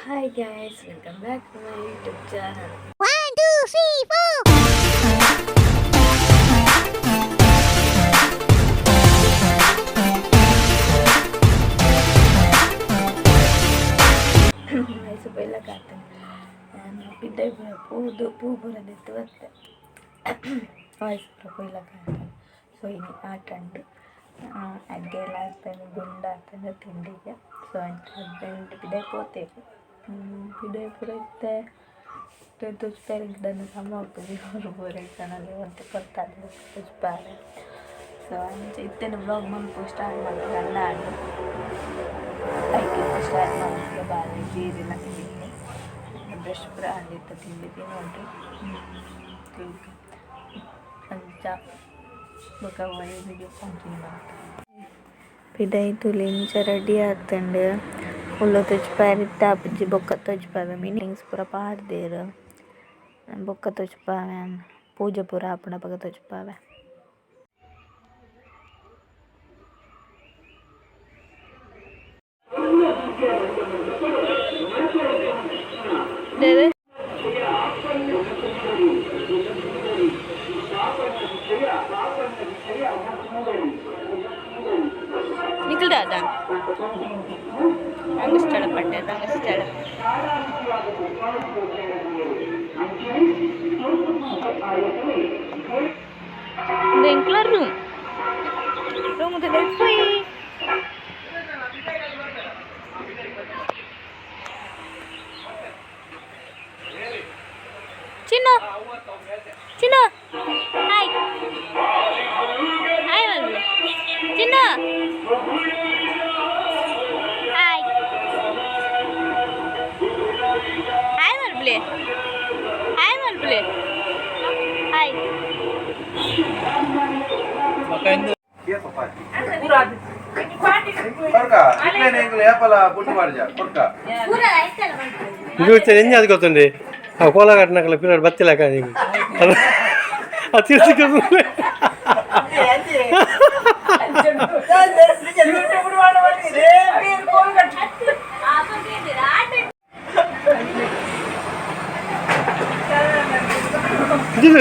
Hi guys, welcome back to my YouTube channel. 1, 2, 3, 4. ವಯಸ್ಸು ಬೈಲಕ್ಕಾಗ್ತದೆ. ನಾನು ಪಿದ್ದೈ ಪೂರ ಪೂದು ಪೂ ಪೂರ ದೆತ್ತು ಬತ್ತೆ, ವಯಸ್ಸು ಪೂರ ಕೊಯ್ಲಕ್ಕಾಗ್ತದೆ. ಸೊ ಇನಿ ಆಟ ಉಂಡು, ಅಡ್ಗೆ ಎಲ್ಲ ಆಗ್ತದೆ, ಗುಂಡು ಆಗ್ತದೆ ತಿಂಡಿಗೆ. ಸೊ ಅಂಚ ಹಸ್ಬೆಂಡ್ ಪಿದೈ ಪೋತೇವೆ. ಪಿದೈ ಪೂರ ಇತ್ತೆ ತೋಜ್ಪಾರೆ ದಾದ ಸಮ ಆಪುಜಿ. ಅವರು ಪೂರ ಇತ್ತನಲ್ಲಿ ಒಂತೆ ಪೊರ್ತಾಂಡ್ ತೋಜ್ಪಾರೆ. ಸೊ ಅಂಚ ಇತ್ತೆನ ವ್ಲಾಗ್ ಮನ್ಪು ಸ್ಟಾರ್ಟ್ ಮಲ್ಪುಗ ಅಂದಾಂಡ್. ಐಕ್ ಇತ್ತೆ ಸ್ಟಾರ್ಟ್ ಮಲ್ಪುಗ. ಬಾಲೆ ಜೀರಿನ ತಿಂಡಿ, ಬ್ರಷ್ ಪೂರ ಆಂಡ್. ಇತ್ತೆ ತಿಂಡಿ ತಿನ್ನೊಡು ಅಂಚ. ಬೊಕ ವಿಡಿಯೋ ಕಂಟಿನ್ಯೂ ಮಲ್ಪುವ. ಪಿದೈ ತೂಲೆ ಇಂಚ ರೆಡಿ ಆತುಂಡು. ಉಲ್ಲ ತೋಜಿಪಾಯೆರೆ ಇತ್ತೆ ಆಪುಜಿ, ಬೊಕ್ಕ ತೋಜಿಪಾವೆ. ಮೀನಿಂಗ್ಸ್ ಪೂರ ಪಾಡ್ದೆರ್, ಬೊಕ್ಕ ತೋಜಿಪಾವೆ. ಪೂಜೆ ಪೂರ ಆಪುಂಡು, ಅಪಗ ತೋಜಿಪಾವೆ. ನಿಖಿಲ್ ದಾದ ರಂಗಸ್ಥಳ ಪಟ್ಟೆ ರಂಗಸ್ಥಳ. ಇದು ಎಂಕ್ಲ ರೂಮ್ ರೂಮ್ ಪೋಯಿ. ಚಿನ್ನು, ಚಿನ್ನು, ಹಾಯ್ ಹಾಯ್ ಮಲ್ಪುಲೆ. ಚಿನ್ನು, ಹಾಯ್ ಹಾಯ್ ಮಲ್ಪುಲೆ, ಹಾಯ್ ಮಲ್ಪುಲೆ, ಹಾಯ್. ಕೊರ್ಕ ಇಟ್ಲೇನೆ ಎಂಕುಲು ಏಪಲ ಪುಟ್ಟು ಪಾಡ್ಜ ಕೊರ್ಕ. ಇದು ಎಂಜ ಅದು ಗೊತ್ತುಂಡಿ. ಆ ಕೋಲ ಕಟ್ಟನಕಲ್ಲ ಪಿರಿಯಡ್ ಬತ್ತಿಲ್ಲಕ ನೀವು ಅದು ತಿರ್ಸಿಕ್ಕೆ.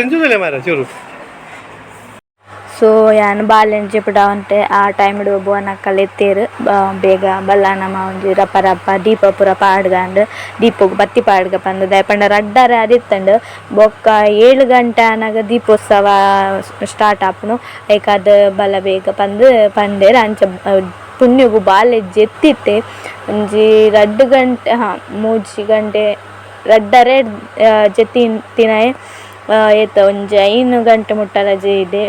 ಇಂಜುದಿಲ್ಲ ಮಾರ ಚೂರು. ಸೊ ಯಾನ್ ಬಾಲೆನ್ ಜೆಪುಡಾವಂತೆ ಆ ಟೈಮ್ಡ್ ಬೋನಕ್ಕಲ್ ಎತ್ತೇರು. ಬೇಗ ಬಲ್ಲ, ನಮ ಒಂಜಿ ರಪ್ಪ ರಪ್ಪ ದೀಪ ಪೂರ ಪಾಡ್ದಾಂಡ್, ದೀಪೊಗು ಬತ್ತಿ ಪಾಡ್ಗ ಪಂದ್. ದಾಯೆ ಪಂಡ ರಡ್ಡರೆ ಆದಿತ್ತಂಡ್. ಬೊಕ್ಕ 7 ಗಂಟೆ ಆನಗ ದೀಪೋತ್ಸವ ಸ್ಟಾರ್ಟ್ ಆಪುಂಡು. ಐಕಾದ್ ಬಲ ಬೇಗ ಪಂದ್ ಪಂಡೆರ್. ಅಂಚ ಪುಣ್ಯಗು ಬಾಲೆ ಜೆತ್ತಿತ್ತೆ. ಒಂಜಿ 2 ಗಂಟೆ, ಹಾಂ, 3 ಗಂಟೆ, ರಡ್ಡರೆ ಜೆತ್ತಿ ತಿನಾಯೆ. ಏತ ಒಂಜಿ 5 ಗಂಟೆ ಮುಟ್ಟಲ ಜೆಯ್ದೆ.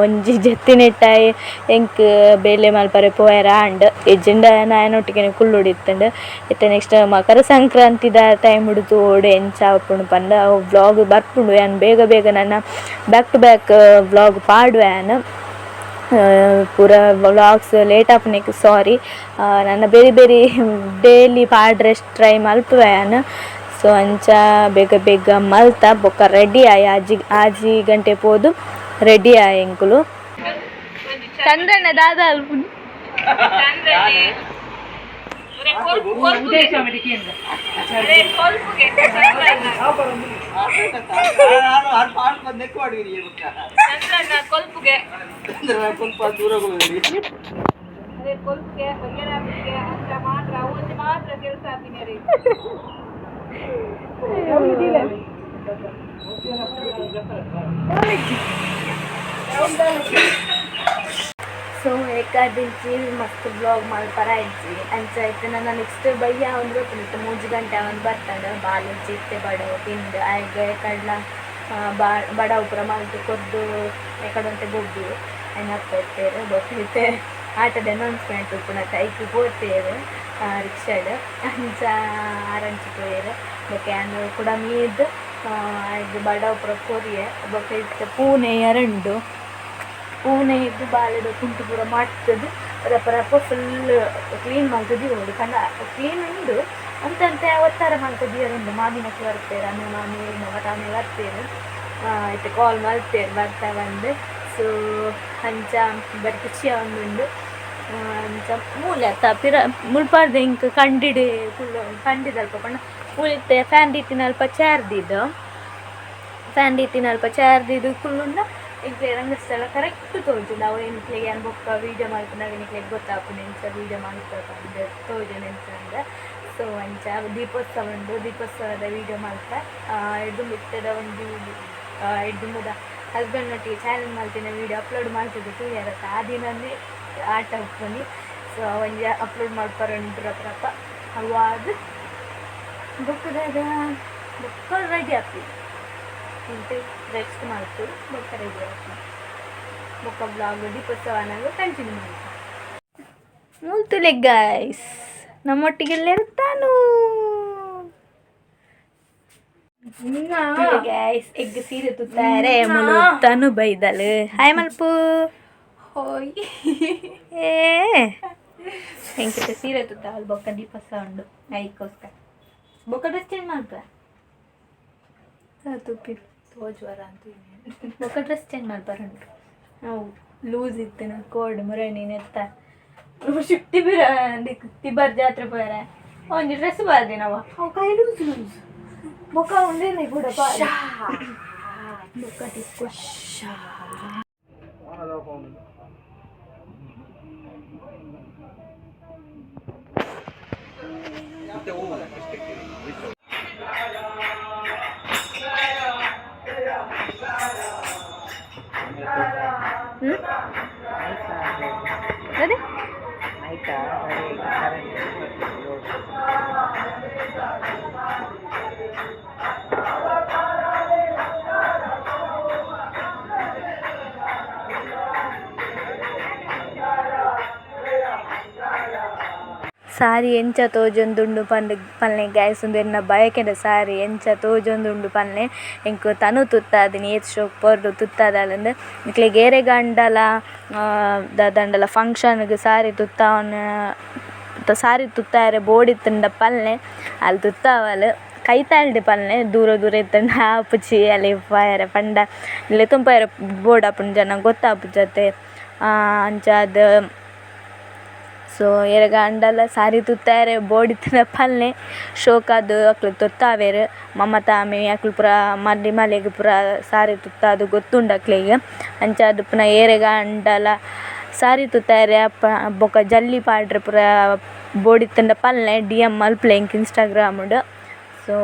ಒಂಜಿ ಜೆತ್ತಿನೆಟ್ಟಾಯೆ ಎಂಕ್ ಬೇಲೆ ಮಲ್ಪರೆ ಪೋಯೆರೆ ಆಂಡ್. ಇಜ್ಜಿಂಡ ಆಯನೊಟ್ಟಿಗೆ ಕುಲ್ಲುಡಿತ್ತುಂಡು. ಇತ್ತೆ ನೆಕ್ಸ್ಟ್ ಮಕರ ಸಂಕ್ರಾಂತಿದ ಟೈಮ್ ತೂವೊಡು ಎಂಚ ಆಪುಂಡು ಪಂದ್. ಅವು ವ್ಲಾಗ್ ಬರ್ಪುಂಡು. ಯಾನ್ ಬೇಗ ಬೇಗ ನನ್ನ ಬ್ಯಾಕ್ ಟು ಬ್ಯಾಕ್ ವ್ಲಾಗ್ ಪಾಡುವೆ. ಯಾನ್ ಪೂರ ವ್ಲಾಗ್ಸ್ ಲೇಟ್ ಆಪುನೆಕ್ ಸಾರಿ. ನನ್ನ ಬೇರೆ ಬೇರೆ ಡೈಲಿ ಪಾಡ್ರೆ ಟ್ರೈ ಮಲ್ಪುವೆ ಯಾನ್. ಸೊ ಅಂಚ ಬೇಗ ಬೇಗ ಮಲ್ತ ಬೊಕ್ಕ ರೆಡಿ ಆಯ್. ಆಜಿ ಆಜಿ ಗಂಟೆ ಪೋದು ರೆಡಿ ಆಯ್ ಎಂಕುಲು. ಚಂದ್ರಣ್ಣ ದಾದ ಅಲ್ಪುನು. ಸೊ ಏಕಾದಿಂಚಿ ಮಸ್ತ್ ವ್ಲಾಗ್ ಮಲ್ಪರ ಇಜ್ಜಿ. ಅಂಚ ಇತ್ತೆ ನನ್ನ ನೆಕ್ಸ್ಟ್ ಬಯ್ಯ ಒಂದು ಗೊತ್ತುಂಟು, 3 ಗಂಟೆ ಅವನು ಬರ್ತಾನೆ. ಬಾಲೆಂಚಿ ಇತ್ತೆ ಬಡವು ತಿಂದು ಆಯ್ಗ ಕಡ್ಲ ಬಾ ಬಡವು ಪೂರ ಮಲ್ತ್ ಕೊರ್ದು ಎಕಡೊಂತೆ ಗೊಬ್ಬಿ ಅಯ್ನ ಅಪ್ಪ ಇತ್ತೇರು. ಬೊಕ್ಕ ಇತ್ತೆ ಆಟದ ಅನೌನ್ಸ್ಮೆಂಟ್ ಉಪ್ಪುನತ, ಐಕ್ ಪೋತೇರು ರಿಕ್ಷಾಡ್. ಅಂಚ ಆರಂಚಿ ಪೋಯೆರ್. ಬೊಕ್ಕ ಯಾನ್ ಕುಡ ಮೀದ್ ಆಯ್ಗ್ ಬಡವು ಪೂರ ಕೊರಿಯೆ. ಬೊಕ್ಕ ಇತ್ತೆ ಪೂನೆ ಎರಂಡು ಪೂನೆ ಇದ್ದು ಬಾಲೆದ ಕುಂಟು ಪೂರ ಮಡ್ತುದು ರಪ ರಪ ಫುಲ್ ಕ್ಲೀನ್ ಮಲ್ತ್ ದೀವೊಡು. ಪಂಡ ಕ್ಲೀನ್ ಉಂಡು ಅಂತೆ ಒತ್ತಾರ ಮಲ್ತ್ ದೀಯರುಂಡು. ಮಾಮಿನಕ್ಲು ಬರ್ಪೆರ್, ಅಮ್ಮೆ ಮಾಮಿ ಮಾಮಿ ಬರ್ಪೆರ್. ಇತ್ತೆ ಕಾಲ್ ಮಲ್ತೇರ್ ಬರ್ತಾ ಪಂದ್. ಸೊ ಅಂಚ ಬರಿ ಖುಷಿ ಆವೊಂದುಂಡು. ಅಂಚ ಮೂಲೆ ಅತ್ತ ಪಿರ ಮುಲ್ಪಾರ್ದ್ ಎಂಕ್ ಕಂಡಿಡ್ ಕುಲ್ಲು ಕಂಡಿದಲ್ಪ ಪಂಡ ಮೂಲು ಫ್ಯಾನ್ ದೀತಿನಲ್ಪ ಚೇರ್ ದೀದ್ ಫ್ಯಾನ್ ದೀತಿನಲ್ಪ ಚೇರ್ ದೀದ್ ಕುಲ್ಲುಂಡ ಎಂಕ್ಲೆ ರಂಗಸ್ಥಳ ಕರೆಕ್ಟ್ ತೋಜುಂಡು. ಅವು ಎಂಕ್ಲೆಗ್ ಯಾನ್ ಬೊಕ್ಕ ವೀಡಿಯೋ ಮಲ್ಪುನಗ ನಿಕ್ಲೆಗ್ ಗೊತ್ತಾಪುಂಡು ಎಂಚ ವೀಡಿಯೋ ಮಲ್ಪುವೆ ಪಂದ್ ತೋಜುಂಡು ಎಂಚ ಅಂದ್. ಸೊ ಅಂಚ ದೀಪೋತ್ಸವ ಉಂಡು, ದೀಪೋತ್ಸವದ ವೀಡಿಯೋ ಮಲ್ಪೆ. ದುಂಬು ಇತ್ತೆದ ಒಂಜಿ ದುಂಬುದ ಹಸ್ಬೆಂಡ್ ನೊಟ್ಟಿಗೆ ಚಾಲೆಂಜ್ ಮಲ್ತಿನ ವೀಡಿಯೋ ಅಪ್ಲೋಡ್ ಮಲ್ತುದು ತೂಯರತ್ತ ಆ ದಿನನೇ ಆಟ ಉಪ್ಪುನಿ. ಸೊ ಒಂಜಿ ಅಪ್ಲೋಡ್ ಮಲ್ಪರೆ ಉಂಡು ರಪ ಅವಾದ್ ಬೊಕ್ಕ ದಾದ ಬೊಕ್ಕ ರೆಡಿ ಆಪಿ ರೆಸ್ಟ್ ಮಲ್ತು ಬೊಕ್ಕ ರೆಡಿ ಆಪಿ ಬೊಕ್ಕ ವ್ಲಾಗ್ ದೀಪೋತ್ಸವನಾಗ ಕಂಟಿನ್ಯೂ ಮಲ್ಪ. ಮುಲ್ತುಲೆ ಗಾಯ್ಸ್ ನಮ್ಮೊಟ್ಟಿಗೆ ತಾನು ಗಾಯ್ಸ್ ಎಗ್ ಸೀರೆ ತುತ್ತಾರೆ ಮುಲು ತನು ಬೈದಲು. ಹಾಯ್ ಮಲ್ಪು. ಹೋಯ್. ಏ ಎಂಕಿತ ಸೀರೆ ತುತ್ತಾವಲ್ ಬೊಕ್ಕ ದೀಪೋತ್ಸವ ಉಂಡು ಐಕ್ಕೋಸ್ಕರ ಬೊಕ್ಕ ಡ್ರೆಸ್ ಚೇಂಜ್ ಮಲ್ಪ ತುಪ್ಪಿ ತೋಜುವರ ಅಂತ. ಬೊಕ್ಕ ಡ್ರೆಸ್ ಚೇಂಜ್ ಮಲ್ಪರುಂಟು. ಅವು ಲೂಸ್ ಇತ್ತು ಕೋಡ್ ಮುರಣಿ ನೆತ್ತ ಶುಟ್ಟಿ ಬಿರ ತಿಬರ್ ಜಾತ್ರೆ ಪೋಯರೆ ಒಂಜಿ ಡ್ರೆಸ್ ಬಾರ್ದಿನವ ಅವು ಕೈ ಲೂಸ್ ಲೂಸ್ ಬೊಕ್ಕ ಉಂಡೇನೆ ಕೂಡ ಬೊಕ್ಕ ತಿಕ್ಕು. ಹ್ಮ್ ಅದೇ. ಸಾರಿ ಎಂಚ ತೋಜೊಂದುಂಡು ಪಂದ್ ಪನ್ಲೆ ಗಾಯ್ಸ್, ಉಂದು ಎನ್ನ ಬಯಕೆದ ಸಾರಿ ಎಂಚ ತೋಜೊಂದುಂಡು ಪನ್ಲೆ. ಎಂಕ್ ತನು ತುತ್ತಾದಿನಿ ಏತ್ ಶೋಕು ಪೊರ್ಲು ತುತ್ತಾದಾಲಂದ್. ನಿಕ್ಲೆಗ್ ಏರೆಗಾಂಡಲ ದಾದಾಂಡಲ ಫಂಕ್ಷನ್ ಗ್ ಸಾರಿ ತುತ್ತಾವನ ಸಾರಿ ತುತ್ತಾರೆ ಬೋಡಿತ್ತುಂಡ ಪನ್ಲೆ, ಅಲ್ ತುತ್ತಾವಲ್ ಕೈತಲ್ಡ್ ಪನ್ಲೆ. ದೂರ ದೂರ ಇತ್ತುಂಡ ಆಪುಜಿ ಅಲೆ ಪೋಯರೆ ಪಂಡ ಲೆತೊಂದು ಪೋಯರೆ ಬೋಡಾಪುಂಡು ಜನ ಗೊತ್ತಾಪುಜತೆ ಅಂಚಾದ್. ಸೊ ಏರೆಗಾಂಡಲ ಸಾರಿ ತುತ್ತಾರೆ ಬೋಡಿತ್ತುಂಡ ಪನ್ಲೆ, ಶೋಕಾದ್ ಅಕ್ಲ್ ತುತ್ತಾವೆರ್. ಮಮತಾಮಿ ಅಕುಲು ಪೂರ ಮದಿಮಲೆಗ್ ಪೂರ ಸಾರಿ ತುತ್ತಾದ್ ಗೊತ್ತುಂಡು ಅಕ್ಲೆಗ್. ಅಂಚಾದ್ ಪುನ ಏರೆಗಾಂಡಲ ಸಾರಿ ತುತ್ತಾರೆ ಅಪ್ಪ ಬೊಕ ಜಲ್ಲಿ ಪಾಡ್ರೆ ಪೂರ ಬೋಡಿತ್ತುಂಡ ಪನ್ಲೆ, ಡಿ ಎಮ್ ಮಲ್ಪುಲೆ ಎಂಕ್ ಇನ್ಸ್ಟಾಗ್ರಾಮ್ ಡ್. ಸೊ